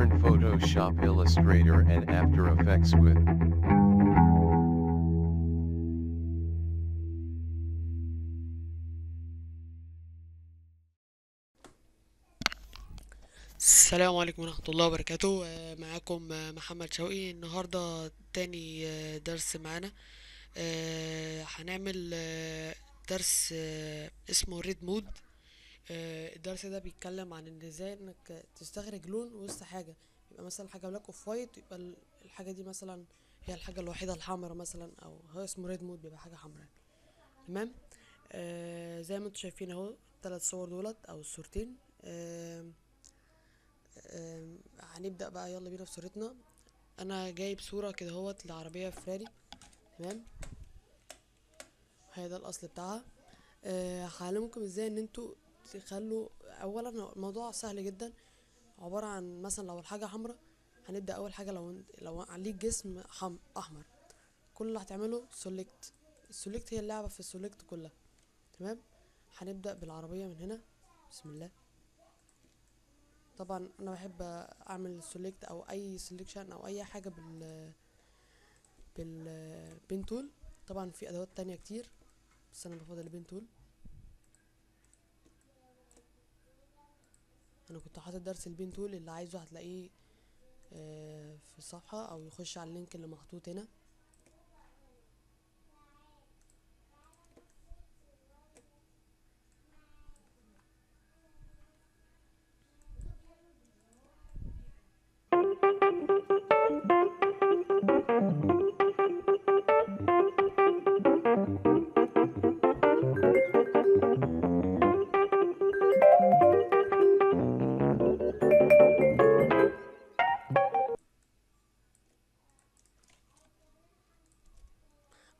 Learn Photoshop, Illustrator and After Effects with السلام عليكم ورحمة الله وبركاته. معاكم محمد شوقي. النهاردة تاني درس معانا. هنعمل درس اسمه red mode. الدرس ده بيتكلم عن ان ازاي انك تستخرج لون وسط حاجة، يبقى مثلا حاجة black off white، يبقى الحاجة دي مثلا هي الحاجة الوحيدة الحمراء مثلا، او هو اسمه red mode، بيبقى حاجة حمراء. تمام. زي ما انتم شايفين اهو الثلاث صور دولت او الصورتين. هنبدأ بقى، يلا بينا في صورتنا. انا جايب صورة كده اهوت لعربية فراري، تمام، هي ده الاصل بتاعها. هعلمكم ازاي ان انتوا تخلوا، اولا الموضوع سهل جدا، عبارة عن مثلا لو الحاجة حمراء هنبدأ اول حاجة لو عليك جسم احمر، كل اللي هتعمله select. ال select هي اللعبة في ال select كلها، تمام. هنبدأ بالعربية من هنا، بسم الله. طبعا انا بحب اعمل select او اي selection او اي حاجة بال pen tool. طبعا في ادوات تانية كتير بس انا بفضل ال pen tool. انا كنت حاطط درس ال pen tool، اللي عايزه هتلاقيه في الصفحة او يخش على ال link اللي محطوط هنا.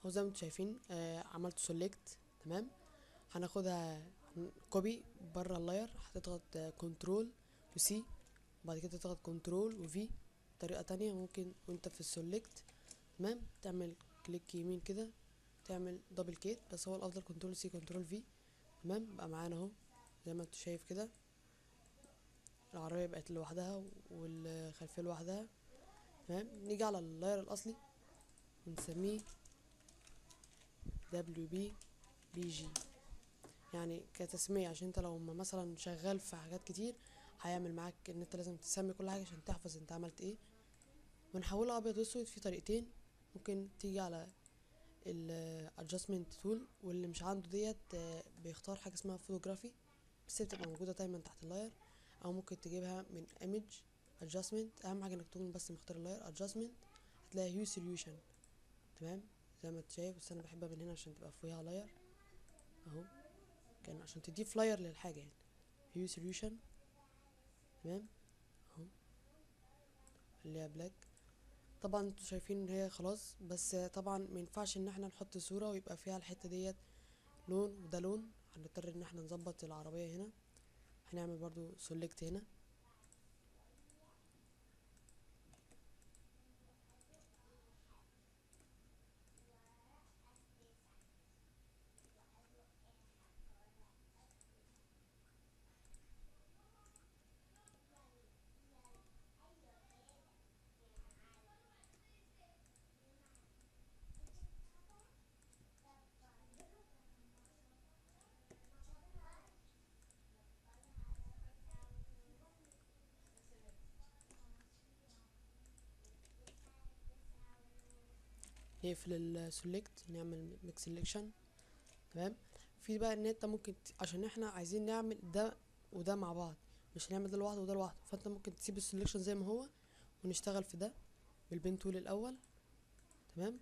زي ما انتم شايفين عملت select، تمام. هناخدها copy بره ال layer، هتضغط control و C، وبعد كده تضغط control و V. طريقه تانية ممكن وانت في ال select، تمام، تعمل click يمين كده تعمل duplicate، بس هو الافضل control C control V، تمام. بقى معانا اهو زي ما انتم شايف كده، العربية بقت لوحدها والخلفيه لوحدها، تمام. نيجي على ال layer الاصلي ونسميه WBBG، يعني كتسمية، عشان انت لو مثلا شغال في حاجات كتير هيعمل معاك ان انت لازم تسمي كل حاجة عشان تحفظ انت عملت ايه. ونحولها ابيض واسود في طريقتين، ممكن تيجي على ال adjustment tool، واللي مش عنده ديت بيختار حاجة اسمها فوتوغرافي، بس بتبقى موجودة دايما تحت ال layer، او ممكن تجيبها من image adjustment. اهم حاجة انك تكون بس مختار ال layer adjustment، هتلاقي hue saturation، تمام، زي ما انت شايف. بس انا بحبها من هنا عشان تبقى فيها layer اهو، كان عشان تضيف layer للحاجة يعني hue saturation، تمام اهو اللي هي black. طبعا انتوا شايفين ان هي خلاص، بس طبعا ما ينفعش ان احنا نحط صوره ويبقى فيها الحتة ديت لون وده لون، هنضطر ان احنا نظبط العربية هنا. هنعمل برضو select هنا، نقفل ال select، نعمل make selection، تمام. في بقى ان انت ممكن عشان احنا عايزين نعمل ده وده مع بعض، مش هنعمل ده لوحده وده لوحده، فانت ممكن تسيب ال selection زي ما هو ونشتغل في ده بال pen tool الاول، تمام.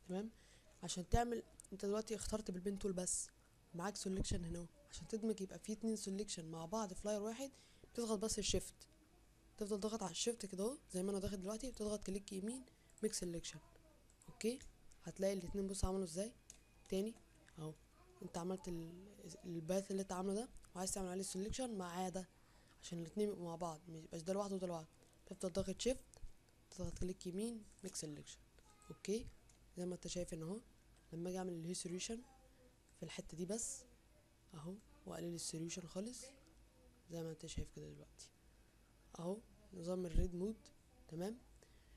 تمام، عشان تعمل انت دلوقتي اخترت بال pen tool بس معاك selection هنا، عشان تدمج يبقى في اتنين selection مع بعض في layer واحد، بتضغط بس ال shift، تفضل ضغط على ال shift كده اهو زي ما انا ضاغط دلوقتي، بتضغط click يمين make selection، okay. هتلاقي الاتنين بص عملوا ازاي. تاني اهو، انت عملت ال path اللي انت عامله ده وعايز تعمل عليه selection مع ده عشان الاتنين يبقوا مع بعض، ميبقاش ده لوحده وده لوحده. تفضل ضاغط shift، تضغط click يمين، make selection. okay زي ما انت شايف ان اهو لما اجي اعمل ال hue saturation في الحتة دي بس اهو، واقلل ال saturation خالص زي ما انت شايف كده دلوقتي اهو، نظام ال red mode. تمام.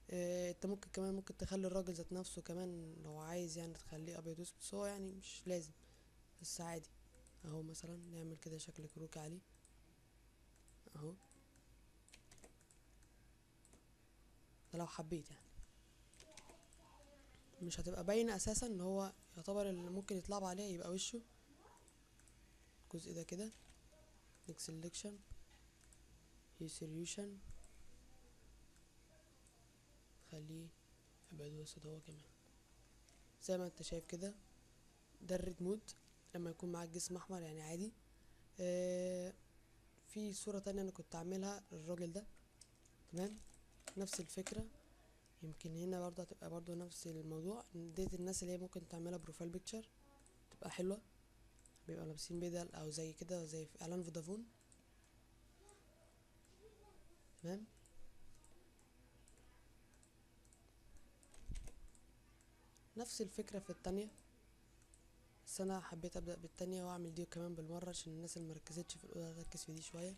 انت ممكن كمان ممكن تخلي الراجل ذات نفسه كمان لو عايز يعني تخليه ابيض واسود، بس هو يعني مش لازم، بس عادي اهو. مثلا نعمل كده شكل كروكي عليه اهو، ده لو حبيت يعني، مش هتبقى باينة اساسا ان هو يعتبر اللي ممكن يطلع عليه يبقى وشه الجزء ده كده. make selection hue saturation، خليه ابيض واسود هو كمان زي ما انت شايف كده. ده ال red mode لما يكون معاك جسم احمر يعني عادي. في صورة تانية انا كنت عاملها للراجل ده، تمام، نفس الفكرة. يمكن هنا برضه هتبقى برضه نفس الموضوع، ديت الناس اللي هي ممكن تعملها profile picture تبقى حلوة، بيبقى لابسين بدل او زي كده زي في اعلان فودافون. تمام. نفس الفكرة في التانية، بس انا حبيت ابدأ بالتانية واعمل دي كمان بالمرة عشان الناس اللي مركزتش في الاولى تركز في دي شوية.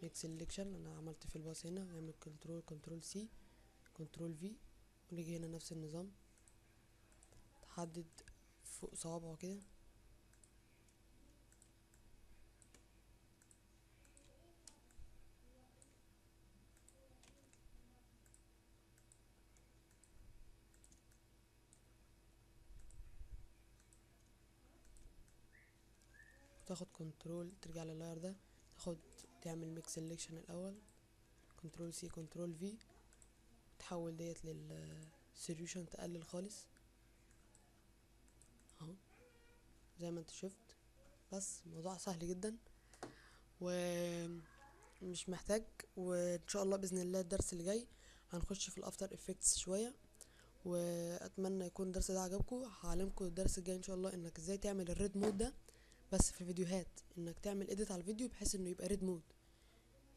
make selection، انا عملت في ال path هنا، نعمل control control C control V، ونيجي هنا نفس النظام، تحدد فوق صوابعه كده، تاخد control ترجع لل layer ده، تاخد تعمل make selection الاول، control C control V، تحول ديت لل saturation تقلل خالص اهو زي ما انت شفت. بس الموضوع سهل جدا ومش محتاج. وان شاء الله باذن الله الدرس اللي جاي هنخش في ال After Effects شوية، واتمنى يكون الدرس ده عجبكم. هعلمكم الدرس الجاي ان شاء الله انك ازاي تعمل ال red mode ده بس في فيديوهات، انك تعمل edit على الفيديو بحيث انه يبقى red mode،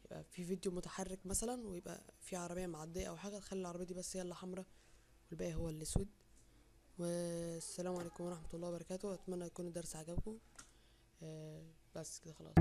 يبقى في فيديو متحرك مثلا ويبقى في عربية معدية او حاجة، تخلي العربية دي بس هي اللي حمراء والباقي هو الاسود. والسلام عليكم ورحمة الله وبركاته. اتمنى يكون الدرس عجبكم. بس كده خلاص.